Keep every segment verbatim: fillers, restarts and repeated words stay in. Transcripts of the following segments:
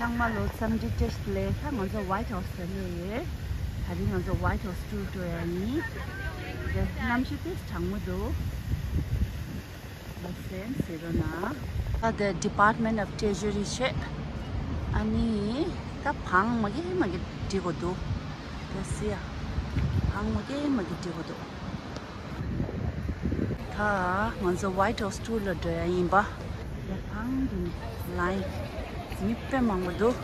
ཚང་མ་ལོ་འཚམས་འདྲི་བཀྲ་ཤིས་བདེ་ལེགས། ད་ང་ཚོ་White House་ལ་སླེབས་ཡོད། ད་རིང་ང་ཚོ་White House་ཊུར་འགྲོ་ཡ་ཡིན། དེ་གནམ་གཤིས་ཏོག་ཙམ་གྲང་མོ་འདུག་ལགས་སེ་ཟེར་རོ་ན། ད་དེ་Department of Treasury་བྱས། ཨ་ནི་ད་བང་མ་གི་མ་གི་སྒྲིག་དགོས་འདུག་དེ་སི་ཡ། བང་མ་གི་མ་གི་སྒྲིག་དགོས་འདུག་ད་ང་ཚོ་White House་ཊུར་ལ་འགྲོ་ཡ་ཡིན་པ། ཡ་བང་དུ་ལའིན་མི་དཔེ་མང་པོ་འདུག་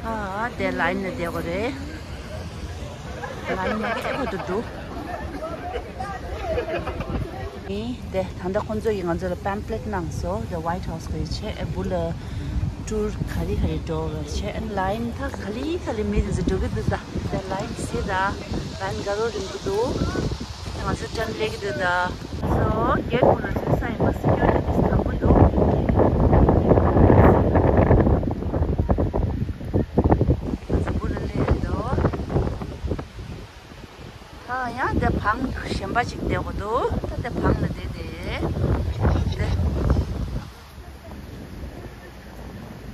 ད་དེ་ལའིན་ནས་བསྡད་དགོས་རེད། ལའིན་ནས་བསྡད་དགོས་འདུག་ནི་དེ་ད་ལྟ་ཁོང་ཚོ་ཡིས་ང་ཚོ་ལ་པེམ་ཕླེཊ་གནང་སོང་། དེ་White House་གི་ཆེད་ཨེ་བུ་ལ་ཊུར་ག་རེ་ག་རེ་འགྲོ་བ་ཆེད་ལའིན་ད་ག་ལེ་ག་ལེ་མི་དེ་ཚོ་འགྲོ་གི་འདུག་ད་དེ་ལའིན་སི་ད་ལའིན་དགའ་རོགས་རིང་པོ་འདུག་ང་ཚོ་ཏྲན་སླེབས་ཀྱི་འདུག་ད། ང་ཚོ་གེ་ཊི་མུ་ལ་འཛུལ་ས་ཡིན་པ་སི་ཀུ་རི་ཊི་དེ་དང་པོ་འདུག་ང་ཚོ་བུ་ལ་སླེབས་འདུག་ད་ཡང་དེ་བང་གཞན་པ་ཅིག་བསྡད་དགོས་འདུག་ད་དེ་བང་ལ་བསྡད་དེ། དེ།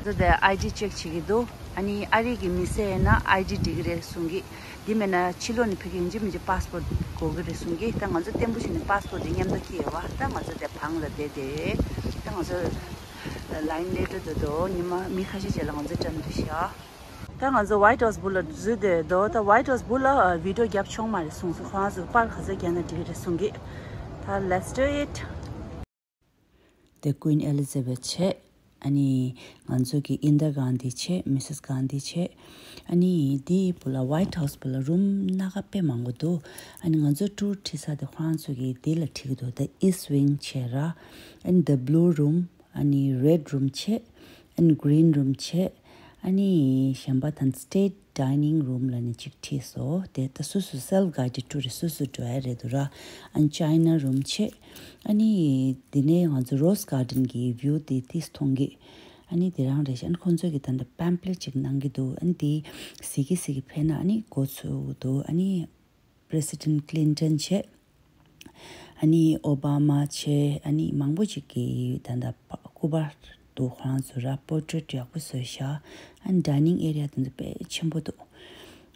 ཚོ་དེ་ཨའི་ཌི་ཅེག་བྱེད་ཀྱི་འདུག་ཨ་ནི་ཨ་རི་གི་མི་སེར་ཡིན་ན་ཨའི་ཌི་འགྲིག་གི་རེད་གསུང་གི། འདི་མེད་ན་ཕྱི་ལོགས་ནས་ཕེབས་ཀྱི་ཡིན་གཅིག་མིན་གཅིག་པཱ་སི་པོར་ཊི་དགོས་ཀྱི་རེད་གསུང་གི། ད་ང་ཚོ་བརྟན་པོ་བྱས་ནས་པཱ་སི་པོར་ཊི་དེ་མཉམ་དུ་འཁྱེར་ཡོད་པ། ད་ང་ཚོ་དེ་བང་ལ་བསྡད་དེ། ད་ང་ཚོ་ལའིན་ལས་འགྲོ་འདུག་འདུག་ཉི་མ་མི་ཁ་ཤས་ཤིག་ལ་ང་ཚོ་འགྲམ་དུ་བཞག་ད་ང་ཚོ་ཝའིཊ་ཧའུ་སི་སྦུག་ལ་འཛུལ་བསྡད་འདུག་ད་ཝའིཊ་ཧའུ་སི་སྦུག་ལ་ཨ་བི་ཌི་ཡོ་རྒྱབ་ཆོག་མ་རེད་གསུངས་སོང་། ཁོ་རང་ཚོ་པར་ག་ཚོད་རྒྱག་ན་འགྲིག་གི་རེད་གསུང་གི། ད་let's do it། དེ་Queen Elizabeth་བྱས། ཨ་ནི་ང་ཚོ་གི་ཨིན་དྲ་གྷན་དྷི་བྱས། མི་སིས་གྷན་དྷི་བྱས། ཨ་ནི་དེའི་སྦུག་ལ་ཝའིཊ་ཧའུ་སི་སྦུག་ལ་རུམ་སྣ་ཁ་དཔེ་མང་པོ་འདུག་ཨ་ནི་ང་ཚོ་ཊུར་ཁྲིད་ས་དེ་ཁོ་རང་ཚོ་གི་དེ་ལ་ཁྲིད་ཀྱི་འདུག་ད་East Wing་བྱས་ར། ཨ་ནི་the blue room། ཨ་ནི་རེཌ་རུམ་བྱས། ཨ་ནི་གྷི་རིན་རུམ་བྱས། ཨ་ནི་གཞན་པ་དང་སི་ཊེཊ་ཌའི་ནིང་རུམ་ལབ་ནས་གཅིག་ཁྲིད་སོང་། དེ་ད་སོ་སོ་སེལཕ་གྷའི་ཌེཌ་ཊུར་རེད། སོ་སོ་འགྲོ་ཡ་རེད་འདུག་ར། ཨ་ནི་ཅའི་ན་རུམ་བྱས། ཨ་ནི་དེ་ནས་ང་ཚོ་རོ་སི་གྷར་ཌེན་གྱི་བིའུ་དེ་ཏིས་མཐོང་གི། ཨ་ནི་དེ་རང་རེད་ཤག་ཨ་ནི་ཁོང་ཚོ་གིས་ད་ལྟ་པེམ་ཕླེཊ་ཅིག་གནང་གི་འདུག་ཨ་ནི་དེ་གཟིགས་ཀྱི་གཟིགས་ཀྱི་ཕེབས་ན་ཨ་ནི་འགོ་ཚུགས་འདུག་ཨ་ནི་པི་རེ་སི་ཌེན་ཊི་ཀི་ལིན་ཊོན་བྱས། ཨ་ནི་ཨོ་བྷ་མ་བྱས། ཨ་ནི་མང་པོ་ཅིག་གིས་ད་ལྟ་པ་སྐུ་པར་འདུག་ཁོ་རང་ཚོ་ར་པོར་ཊྲེཊ་ཡག་པོ་བཟོས་ཤག་ཨ་ནི་ཌའི་ནིང་ཨེ་རི་ཡ་དེ་ཚོ་དཔེ་ཆེན་པོ་འདུག་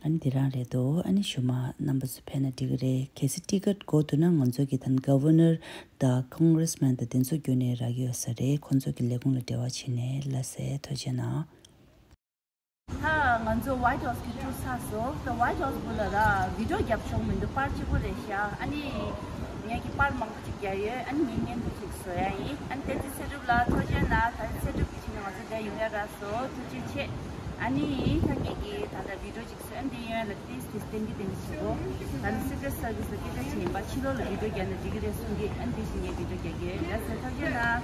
ཨ་ནི་དེ་རང་རེད་འདུག་ཨ་ནི་ཞུ་མ་རྣམ་པ་ཚོ་ཕེབས་ན་འགྲིག་གི་རེད། གལ་སྲིད་ཊི་ཀེཊ་དགོས་འདུག་ན་ང་ཚོ་གི་ད་ནི་གྷ་ཝར་ནར་དང་ཀོང་གྷི་རེ་སི་མེན་དང་དེ་ཚོ་བརྒྱུད་ནས་རག་གི་ཡོད་ས་རེད། ཁོང་ཚོ་གི་ལས་ཁུངས་ལ་འབྲེལ་བ་བྱས་ནས། ལགས་སེ་ཐུགས་རྗེ་གནང་། ད་ང་ཚོ་ཝའིཊ་ཧའུ་སི་གི་ཊུར་ཚར་སོང་། ད་ཝའིཊ་ཧའུ་སི་སྦུག་ལ་ར་བི་ཌི་ཡོ་རྒྱབ་ཆོག་མི་འདུག་པར་གཅིག་པོ་རེད་ཤག་ཨ་ནི་ངས་ཀྱི་པར་མང་པོ་ཅིག་རྒྱག་ཡོད། ཨ་ནི་ངས་བརྙན་ཐུང་ཅིག་བཟོ་ཡ་ཡིན། ཨ་ནི་བསྟན་འཛིན་ཚེ་སྒྲུབ་ལགས་ཐུགས་རྗེ་གནང་། ད་རིང་ཚེ་སྒྲུབ་ཀྱི་ཆེད་ནས་ང་ཚོ་འདིར་ཡོང་ཡ་རག་སོང་། ཐུགས་རྗེ་ཆེ། ཨ་ནི་ད་ངས་ཀྱི་ད་ལྟ་བི་ཌི་ཡོ་ཅིག་བཟོས། ཨ་ནི་འདི་ཡོང་ཡ་ལ་ཏིས་ཏིས་བསྟན་གྱི་བསྟན་གྱི་བྱེད་དོ། ད་ནི་སི་ཀྲེཊ་སར་ཝི་སི་ལ་སྐད་ཆ་བྱས་ཡིན་པ། ཕྱི་ལོགས་ལ་བི་ཌི་ཡོ་རྒྱག་ན་འགྲིག་གི་རེད་གསུང་གི། ཨ་ནི་འདི་བཞིན་ངས་བི་ཌི་ཡོ་རྒྱག་གི་ཡོད། ལགས་སོ་ཐུགས་རྗེ་གནང་།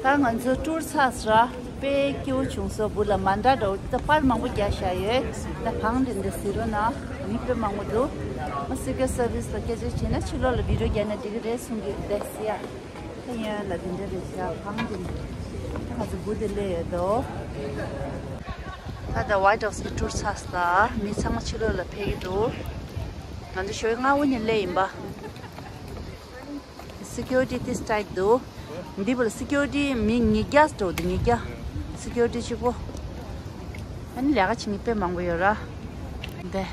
ད་ང་ཚོ་ཊུར་ཚར་སོང་ར། དཔེ་སྐྱིད་པོ་བྱུང་སོང་། སྦུག་ལ་མ་འདྲ་འདྲ་བོ་ད་པར་མང་པོ་རྒྱག་བཞག་ཡོད། ད་བང་དེ་འདི་གཟིགས་རོགས་གནང་། མི་དཔེ་མང་པོ་འདུག་ཨ་སི་ཀྲེཊ་སར་ཝི་སི་ལ་སྐད་ཆ་བྱས་ན་ཕྱི་ལོགས་ལ་བི་ཌི་ཡོ་རྒྱག་ན་འགྲིག་གི་རེད་གསུང་གི། དེ་སི་ཡ། ད་ཡན་ལ་འདི་འདྲ་རེད་ཤག་བང་འདི། ད་ང་ཚོ་སྦུག་དེ་སླེབས་ཡོད་དོ། ད་ལྟ་ཝའིཊ་ཧའུ་སི་གི་ཊུར་ཚར་སོང་། མི་ཚང་མ་ཕྱི་ལོགས་ལ་ཕེབས་ཀྱི་འདུག་ང་ཚོ་ཞོགས་སྔ་པོ་ནས་སླེབས་ཡིན་པ། སི་ཀུ་རི་ཊི་ཏིས་ཊའིཊ་འདུག་འདི་བར་སི་ཀུ་རི་ཊི་མི་ཉིས་བརྒྱ་འགྲོ་འདུག་ཉིས་བརྒྱ། སི་ཀུ་རི་ཊི་གཅིག་པོ། ཨ་ནི་ལས་ཀ་བྱེད་མཁན་དཔེ་མང་པོ་ཡོད་ར། འདི་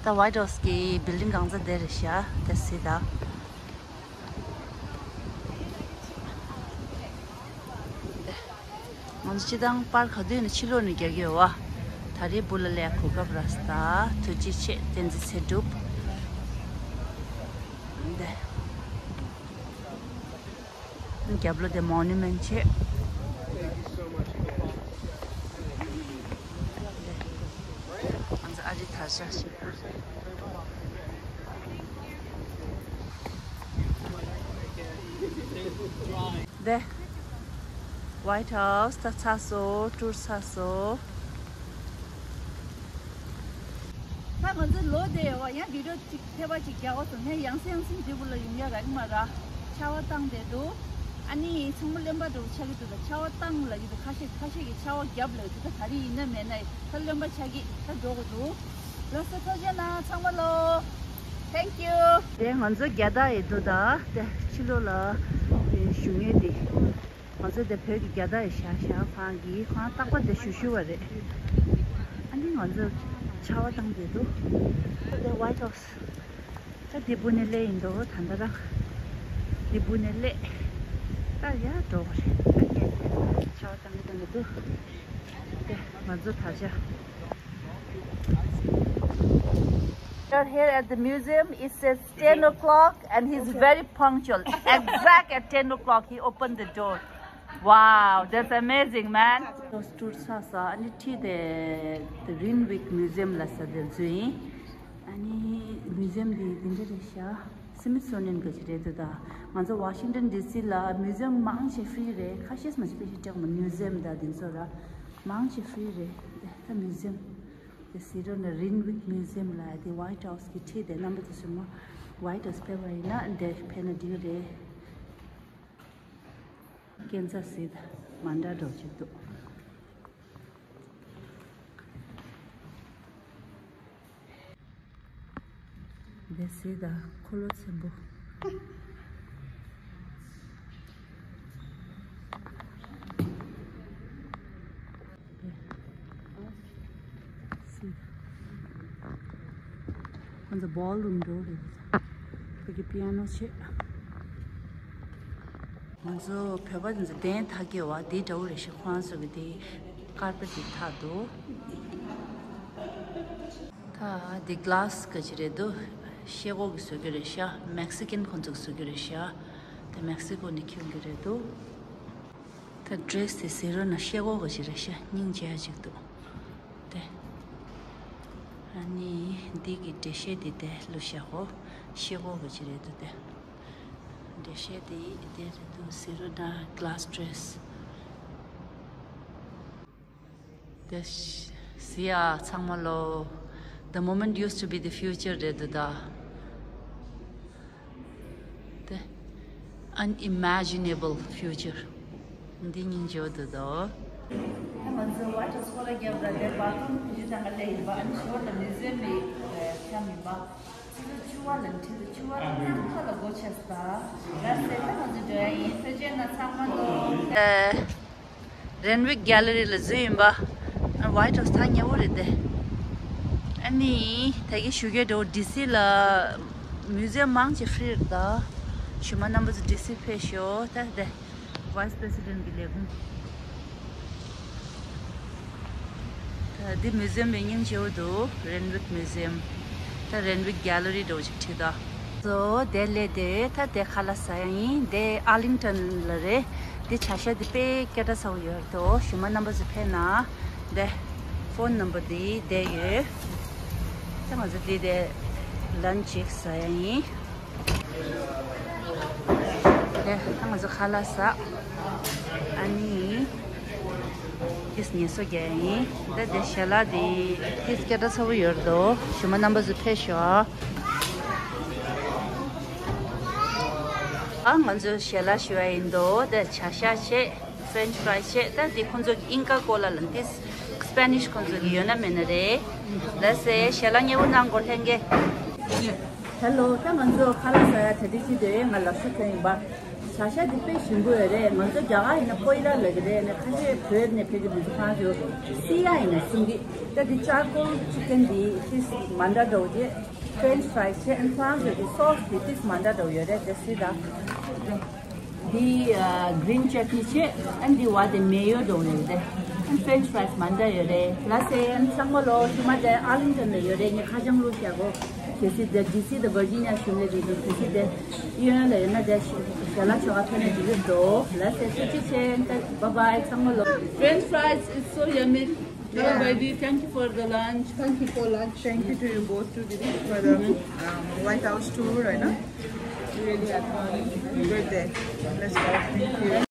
ད་ཝའིཊ་ཧའུ་སི་གི་བིལ་ཌིང་གང་ཚ་དེ་རེད་ཤག་དེ་སི་ད། ང་ཚོ་སྤྱིར་བཏང་པར་ག་དུས་ནས་ཕྱི་ལོགས་ནས་རྒྱག་གི་ཡོད་པ། ད་རེས་སྦུག་ལ་སླེབས་གོ་སྐབས་རག་སོང་། ཐུགས་རྗེ་ཆེ། བསྟན་འཛིན་ཚེ་སྒྲུབ། འདི། རྒྱབ་ལོགས་དེ་མོ་ནུ་མེནཊ་བྱས། ང་ཚོ་ཨ་རི་དར་ཆ་ཞིག་འདི། ཝའིཊ་ཧའུ་སི་ད་ཚར་སོང་། ཊུར་ཚར་སོང་། ད་ང་ཚོ་ལོག་བསྡད་ཡོད་པ། ཡང་བི་ཌི་ཡོ་ཅིག་ཐེབས་པ་ཅིག་རྒྱག་པ་སོང་ནས་ཡང་སེ་ཡང་སེ་འདི་བུ་ལ་ཡོང་ཡ་རག་གི་མ་རེད། ཆར་པ་བཏང་བསྡད་འདུག་ཨ་ནི་ཚང་མ་རློན་པ་འདྲ་བོ་ཆགས་ཀྱི་འདུག་ད་ཆར་པ་བཏང་ལབ་ཀྱི་འདུག་ཁ་ཤས་ཁ་ཤས་ཀྱིས་ཆར་པ་བརྒྱབ་ལབ་ཀྱི་འདུག་ད་ག་རེ་ཡིན་ན་མེད་ན་ད་རློན་པ་ཆགས་ཀྱི་ད་འགྲོ་དགོས་འདུག་ལགས་སོ། ཐུགས་རྗེ་གནང་ཚང་མ་ལོ། Thank you། དེ་ང་ཚོ་རྒྱ་སྟག་ཡོད་འདུག་ད་དེ་ཕྱི་ལོགས་ལ་དེ་བཞུགས་མཁན་དེ། ང་ཚོ་དེ་བོད་ཀྱི་རྒྱལ་དར་ཡི་ཞྭ་ཞྭ་ཁང་གི་ཁང་རྟག་པར་དེ་ཞུ་ཞུ་བ་རེད། ཨ་ནི་ང་ཚོ་ཆར་པ་བཏང་བསྡད་འདུག་དེ་White House། ད་འདི་སྦུག་ནས་སླེབས་ཡིན་འདུག་ད་ལྟ་རང་འདི་སྦུག་ནས་སླེབས། ད་ཡར་འགྲོ་བ་རེད། ད་ངས་ཆར་པ་བཏང་གི་བཏང་གི་འདུག་དེ་ང་ཚོ་ད་ཆ། We're here at the museum. It says ten o'clock and he's very punctual. Exact at ten o'clock he opened the door. Wow, that's amazing, man. Tour ས་ས་ཨ་ནི་ཁྲིད་དེ་Renwick Museum ལ་ས་དེར་འཛུལ་ཡིན། ཨ་ནི་museum དེ་འདི་འདྲ་རེད་ཤག Smithsonian གི་ཅིག་རེད་འདུག་ད་ང་ཚོ་Washington D C ལ་museum མང་ཆེ་free རེད། ཁ་ཤས་མ་ཞིག་པེ་ཤི་སྤྲད་མ། museum ད་འདི་ཚོ་ར་མང་ཆེ་free རེད། ད་museum དེ་ཟེར་རོ་ན་Renwick Museum ལ་དེ་White House གི་ཁྲིད་དེ་རྣམ་པ་ཚོ་སུ་མ་White House ཕེབས་པ་ཡིན་ན་འདི་ཕེབས་ན་འགྲིག་རེད། སྐས་འཛེག་ཟེར་ད་མ་འདྲ་འགྲོ་ཅིག་འདུག་དེ་ཟེར་ད་འཁོར་ལོ་ཆེན་པོ། ཁོང་ཚོ་ballroom འགྲོ་རེད། ཁོ་གི་པི་ཡ་ནོ་བྱེད། ང་ཚོ་བོད་པ་དེ་ཚོ་གདན་ཐག་གི་བ་དེ་འདྲ་བོ་རེད་ཤག་ཁོང་ཚོ་གི་དེ་ཀར་པེ་ཊི་དེ་ཐག་འདུག་ད་དེ་གླ་སི་གི་ཅིག་རེད་འདུག་ཤེལ་སྒོ་གི་བཟོ་གི་རེད་ཤག་མེག་སི་ཀན་ཁོང་ཚོ་གི་བཟོ་གི་རེད་ཤག་དེ་མེག་སི་ཀོ་ནས་ཁྱོན་གི་རེད་འདུག་ད་ཌི་རེ་སི་དེ་ཟེར་རོ་ན་ཤེལ་སྒོ་གི་ཅིག་རེད་ཤག་སྙིང་རྗེ་ཡ་ཅིག་འདུག་དེ། ཨ་ནི་འདི་གི་འགྲེལ་བཤད་དེ་དེ་བླུགས་བཞག་གོ་ཤེལ་སྒོ་གི་ཅིག་རེད་འདུག་དེ། འགྲེལ་བཤད་དེ་དེ་རེད་འདུག་ཟེར་རོ་ན་གླ་སི་ཌི་རེ་སི། དེ་ཟེར་ཡ་ཚང་མ་ལོ། The moment used to be the future རེད་འདུག་ད། དེ་unimaginable future འདི་སྙིང་རྗེ་པོ་འདུག་དོ། ང་ཚོ་ཝ་ཊར་སི་ཀོ་ལ་རྒྱབ་ལ་དེ་བར་ཁང་ཕུ་ཇི་ཚང་ག་སླེབས་ཡིན་པ། ཨ་ནི་ཞོར་ལ་མི་བཟོས་མི་ཁྱམས་ཡིན་པ། ཆུ་ཚོད་བཅུ་པ་ལ་ཁྲིད་དུ་ཆུ་པ་ལ་ནམ་མཁའ་ལ་སྒོ་ཕྱེ་ས། ལ་སེ་ད་ང་ཚོ་འགྲོ་ཡ་ཡིན། ཐུགས་རྗེ་གནང་ཚང་མ་ལོ། ཨེ། Renwick Gallery ལ་འཛུལ་ཡིན་པ། ཨ། White House ཐག་ཉེ་བོ་རེད་དེ། ཨ་ནི་ད་གིན་ཞུ་གི་འདུག་ཌི་སི་ལ་མིའུ་ཛི་ཡམ་མང་ཆེ་ཕི་རི་རེད་ད། ཞུ་མ་རྣམ་པ་ཚོ་ཌི་སི་ཕེབས་ཤོག་ད་དེ་Vice President གི་ལས་ཁུངས། ད་འདི་མིའུ་ཛི་ཡམ་བའི་སྙིང་རྗེ་བོ་འདུག Renwick Museum། ད་Renwick Gallery འགྲོ་ཅིག་ཁྲིད་ད། ཚོ་དེ་སླེབས་དེ་ད་དེ་ཁ་ལག་ཟ་ཡ་ཡིན། དེ་ཨར་ལིང་ཊོན་ལ་རེད། དེ་བྱ་ཤ་དེ་དཔེ་སྐད་གྲགས་ཚ་བོ་ཡོད་རེད་དོ། ཞུ་མ་རྣམ་པ་ཚོ་ཕེབས་ན་དེ་ཕོན་ནམ་བར་དེ་དེ་ཡོད། ད་ང་ཚོ་དེ་དེ་ལན་ཅིག་ཟ་ཡ་ཡིན། དེ་ད་ང་ཚོ་ཁ་ལག་ཟ། ཨ་ནི། ཏིས་ངལ་གསོ་རྒྱག་ཡིན། ད་དེ་ཞལ་ལག་དེ་ཏིས་སྐད་གྲགས་ཚ་བོ་ཡོད་རེད་དོ། ཞུ་མ་རྣམ་པ་ཚོ་ཕེབས་ཤོག་ཨ། ང་ཚོ་ཞལ་ལག་ཞུ་བ་ཡིན་དོ། ད་བྱ་ཤ་བྱས། French fry བྱས། ད་དེ་ཁོང་ཚོ་གི་ཨིན་ཀ་ཀོ་ལ་ལ་ཏིས་སི་པེ་ནིཤ་ཁོང་ཚོ་གི་ཡོད་ན་མེད་ན་རེད། ལགས་སེ་ཞལ་ལག་མཉེས་པོ་གནང་དགོས། ལྷན་རྒྱས། ཧེ་ལོ། ད་ང་ཚོ་ཁ་ལག་ཟ་ཡ་གྲ་སྒྲིག་བྱེད་དུས་ང་ལབ་ཤུགས་ཐོན་ཡིན་པ། བྱ་ཤ་འདི་དཔེ་ཞིམ་པོ་ཡོད་རེད། ང་ཚོ་རྒྱ་གར་ཡིན་ན་ཀོ་ཡི་ལ་ལབ་ཀྱི་རེད། ནས་ཁ་ཤས་བོད་ནས་ཕེབས་ཀྱི་མི་འདུག་ཁོང་ཚོས་སི་ཡ་ཡིན་ན་གསུང་གི། ད་འདི་ཅར་ཀོལ་ཅི་ཀན་འདི་ཏིས་མ་འདྲ་འདྲ་བོ་དེ། French fry བྱས། ཨན་ཁོ་རང་ཚོས་ཀྱི་སོ་སི་དེ་ཏིས་མ་འདྲ་འདྲ་བོ་ཡོད་རེད། དེ་སི་ད། འདི་ཨ་green chutney བྱས། ཨན་འདི་བ་དེ་མེ་ཡོ་འདྲ་བོ་ཡོད་རེད། ཨན་French fries མ་འདྲ་ཡོད་རེད། ལགས་སེ། ཨན་ཚང་མ་ལོ། ཞུ་མ་དེ་ཨར་ལིང་ཊོན་ནས་ཡོད་རེད། ངས་ཁ་བྱང་བླུགས་བཞག་གོ་གལ་སྲིད་དེ་ཌི་སི་དང་ཝར་ཇི་ནི་ཡ་གཞུང་ལས་རེད་འདུག་གལ་སྲིད་དེ་གཡོན་ལ་ཡོད་ན་དེ་ཞལ་ལག་ཆོ་ག་ཐོན་ནས་འགྲིག་གི་འདུག་ལགས་སེ། ཐུགས་རྗེ་ཆེ། Bye bye ཚང་མ་ལོ། French fries is so yummy. Hello, yeah. Baby, thank you for the lunch. Thank you for lunch. Thank you to you both to give for the um, White House tour, right now. Really advanced. Good day. Let's go. Thank you.